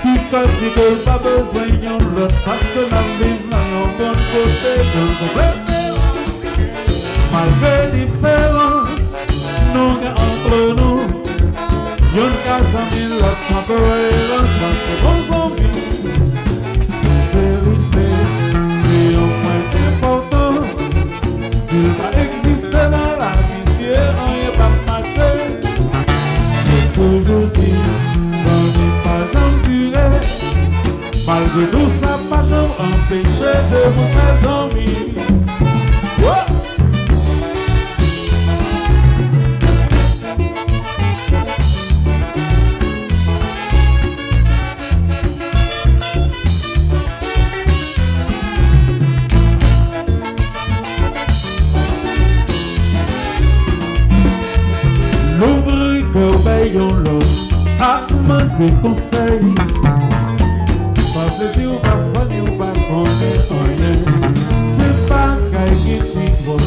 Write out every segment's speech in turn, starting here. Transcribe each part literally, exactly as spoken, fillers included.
Ki fè di ke l pa bezwen yon lòt, paske n ap viv nan yon bon kote, nou konplete. Malgre diferans nou gen ant nou, youn ka zanmi lòt san tolerans, paske bon zanmi, senserite, se yon pwen enpòtan. Si l pa egziste nan lavi, si anyen p ap mache, yo toujou di, zanmi pa janm dire. Malgre tou sa, pa janm anpeche de moun fè zanmi. Wo! Louvri kè w bay yon lòt ak mande konsèy. Pa vle di w pa fò ni w pa konnen anyen. Se bagay ki pi dwòl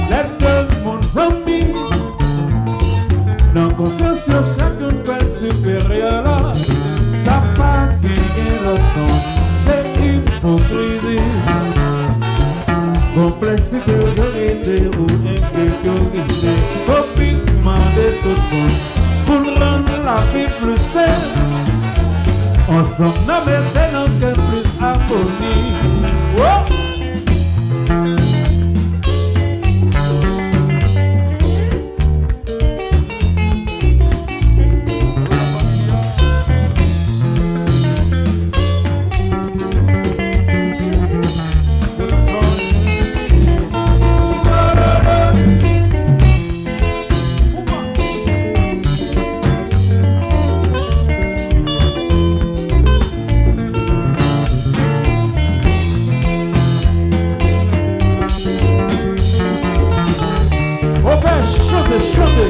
lè de moun zanmi. Nan konsyans yo, chak youn kwè l siperyè lòt. Sa pa genyen lòt non, se ipokrizi. Konplèks siperyorite ou enferiyorite, topik mande tout moun pou n rann lavi pli senp. Ansanm n a mete nan kè plis amoni. Wo! Ok, chante, chante.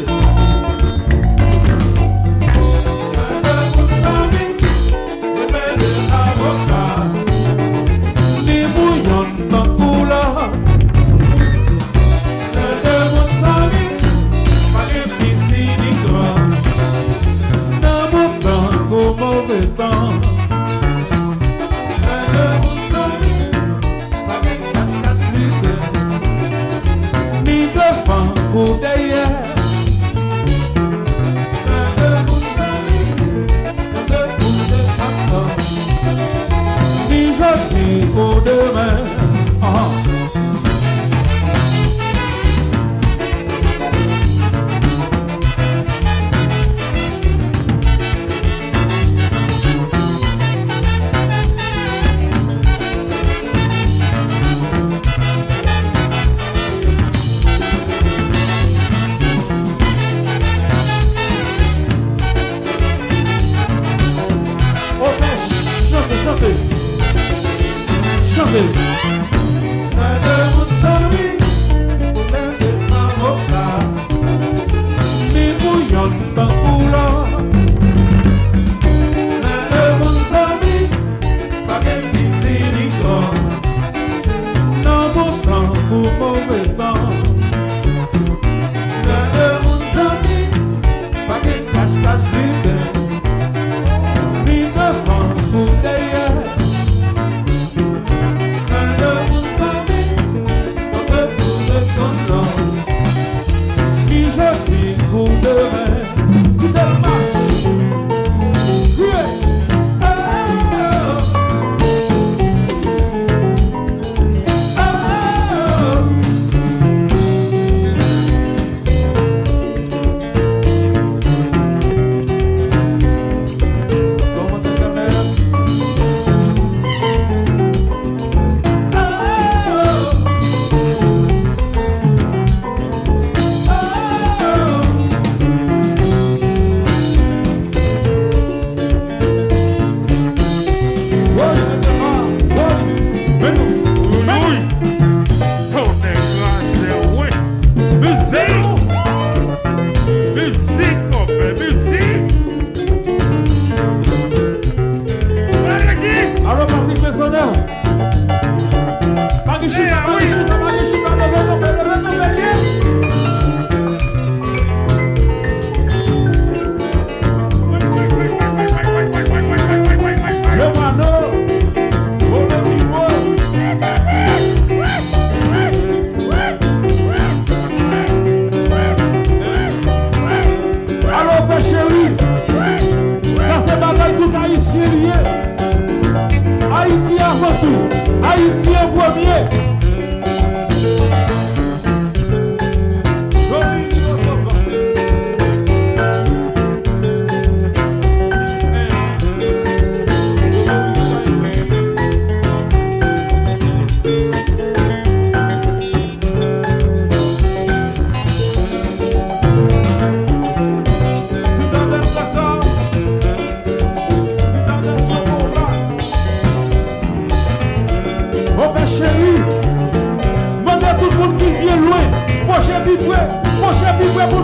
Ni pou yonn tankou lòt. Lè de moun zanmi, pa gen piti ni gran. Nan bon tan kou move tan. Lè de moun zanmi, pa gen kach kach lite. Ni devan kou dèyè. Lè de moun zanmi, lè de moun de pastè. Ni jodi kou demen. Ah. Ok, chante, chante. Chante. Lè de moun zanmi, pou leve avoka. Ni pou yonn tankou lòt. Lè de moun zanmi, pa gen piti ni gran. Nan bon tan kou move tan. Lè de moun zanmi, pa gen kach kach lite. Ni devan kou dèyè. Lè de moun zanmi, kote pou desann nan. Ki jodi kou demen, kite l mache. Kriye. Oh, oh, oh.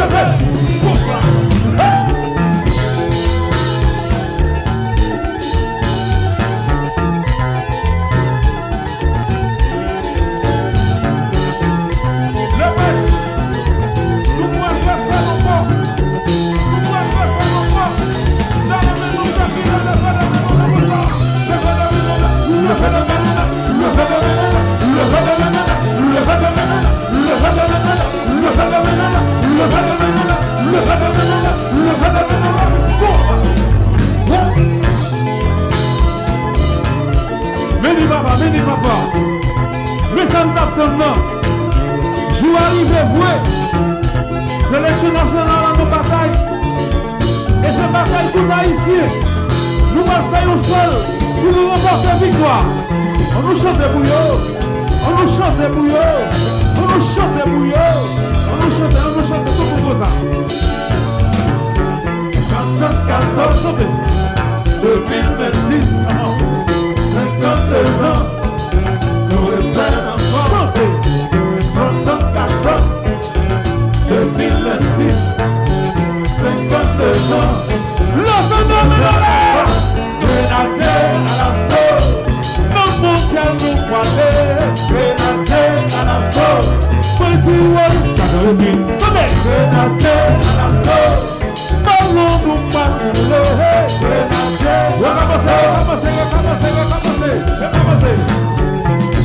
leve. Konsa. Hey! Leve. Nou pral refè l ankò. Nou pral refè l ankò. Tande men nou fè file leve de men nou konsa. Leve de men nou la. Leve de men nou la. Leve de men nou la. Leve de men nou la. Leve de men nou la. Vini papa, vini papa. Men sa n t ap tann nan. Jou a rive vre. Seleksyon nasyonal an nan batay. E se batay tout Ayisyen. Nou pral fè yon sèl pou nou ranpòte viktwa. Ann nou chante pou yo. Ann nou chante pou yo. Ann nou chante pou yo. Ann nou chante, ann nou chante tout moun konsa. Swasannkatòz, chante. De mil vennsis, senkannde zan, nou refè l ankò. Chante. Swasannkatòz, de mil vennsis, senkannde zan. Lòt an nan men anlè. Grenadye alaso. Nan mondyal nou prale. Grenadye alaso. Mwen di w, gade w di. Tande. Grenadye alaso. Balon nou pral boule. Grenadye. Rekòmanse, rekòmanse, rekòmanse, rekòmanse, rekòmanse.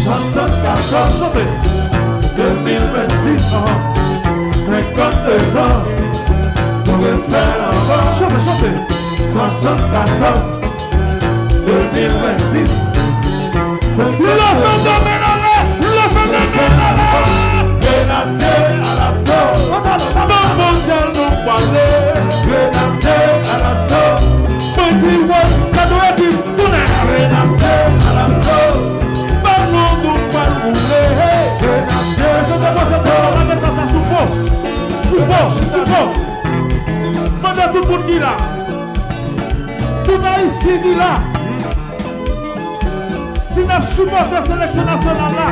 Swasannkatòz. Chante. De mil vennsis, senkannde zan, nou refè l ankò. Chante, chante. Swasannkatòz, de mil vennsis, senkannde zan. Lòt an nan men anlè, lòt an nan men anlè. Grenadye alaso. Nan mondyal nou prale. Grenadye alaso. Mwen di w, gade w ekip. Tounen. Grenadye alaso. Balon nou pral boule. Grenadye alaso. Mete sa, sa sou fò. Sou fò, sou fò. Mande tout moun ki la. Tout Ayisyen ki la. Si n ap sipòte seleksyon nasyonal la,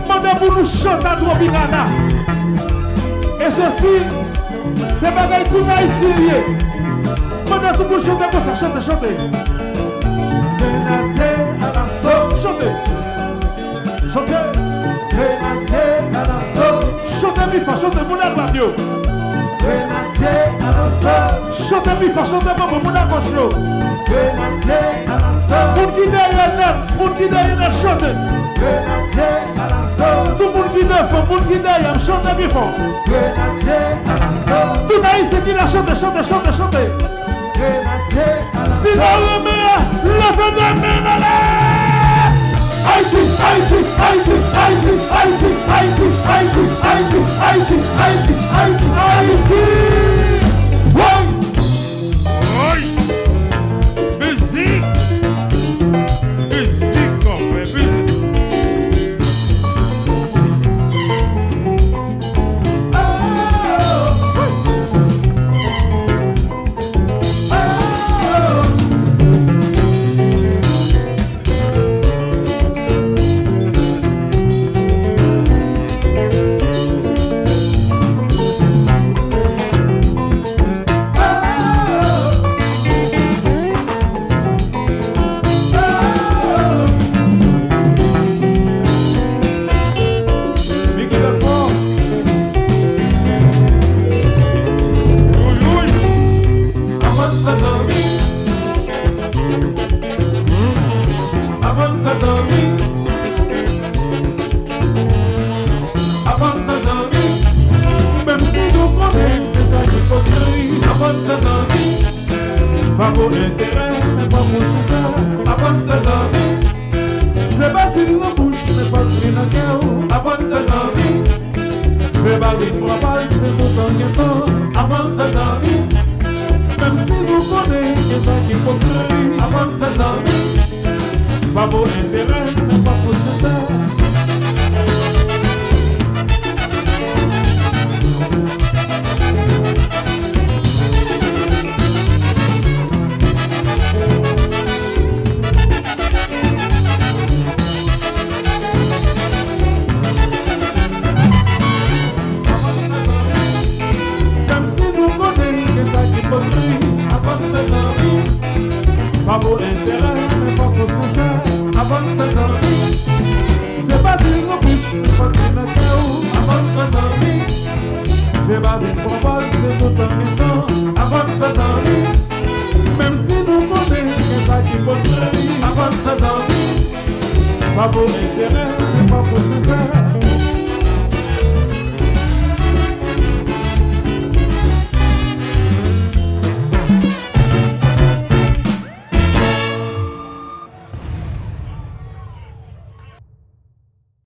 mande pou nou chante a Tropicana. Sesi, se bagay tout Ayisyen li ye. Pandan tout moun chante konsa, chante, chante. Grenadye alaso. Chante. Chante. Grenadye alaso. Chante pi fò, chante, moun a dwat yo. Grenadye alaso. Chante pi fò, chante, moun a gòch yo. Grenadye alaso. Moun ki dèyè nèt, moun ki dèyè nèt, chante. Grenadye alaso. Tout moun ki devan, moun ki dèyè m, chante pi fò. Grenadye alaso. Tout Ayisyen ki la, chante, chante, chante, chante. Grenadye alaso. Si nou renmen, leve de men anlè. Ayiti, Ayiti, Ayiti, Ayiti. Woy! Woy! Mizik! Mizik, konpè, mizik! Mickey Belfort. Aprann fè zanmi. Aprann fè zanmi. Aprann fè zanmi. Menm si nou konnen ke sa ipokri. Aprann fè zanmi. Pa pou enterè, men pa pou sensè. Aprann fè zanmi. Se pa zil nan bouch, men pa kri nan kè w. Aprann fè zanmi. Fè pa vin pran paz, se toutan gen tan. Aprann fè zanmi. Menm si nou konnen gen sa ki ipokri. Aprann fè zanmi. Pa pou enterè, men pa pou sensè. Menm si nou konnen gen sa ki ipokri, aprann fè zanmi. Pa pou enterè, men pa pou sensè, aprann fè zanmi. Se pa zil nan bouch, men pa kri nan kè w, aprann fè zanmi. Se pa vin pran paz, se toutan gen tan, aprann fè zanmi. Menm si nou konnen gen sa ki ipokri, aprann fè zanmi. Pa pou enterè, men pa pou sensè,